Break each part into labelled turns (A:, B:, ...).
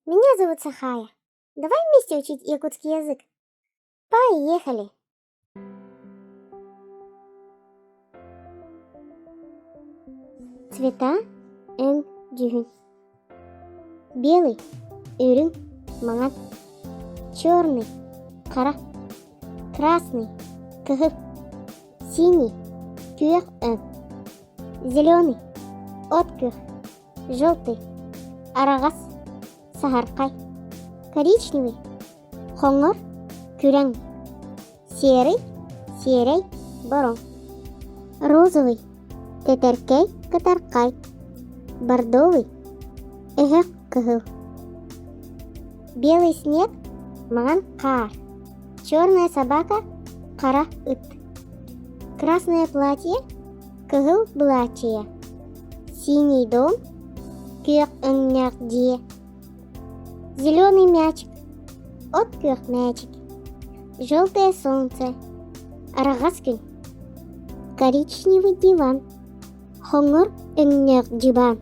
A: Меня зовут Сахая. Давай вместе учить якутский язык. Поехали! Цвета өҥ дьүһүн. Белый үрүҥ маҥан. Черный хара. Красный кыһыл. Синий күөх өҥ. Зеленый от күөх. Желтый араҕас саһархай. Коричневый хоҥор күрэҥ. Серый сиэрэй бороҥ. Розовый тэтэркэй кытархай. Бордовый өһөх кыһыл. Белый снег маҥан хаар. Черная собака хара ыт. Красное платье кыһыл былааччыйа. Синий дом күөх өҥнөөх дьиэ. Зеленый мячик от күөх мээчик. Желтое солнце араҕас күн. Коричневый диван хоҥор өҥнөөх дьыбаан.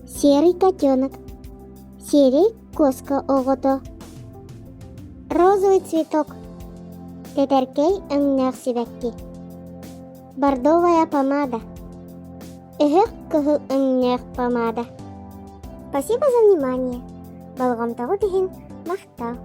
A: Серый котенок серый куоска оҕото. Розовый цветок тэтэркэй өҥнөөх сибэкки. Бордовая помада өһөх кыһыл өҥнөөх помада. Спасибо за внимание. Болҕомтоҕут иһин махтал.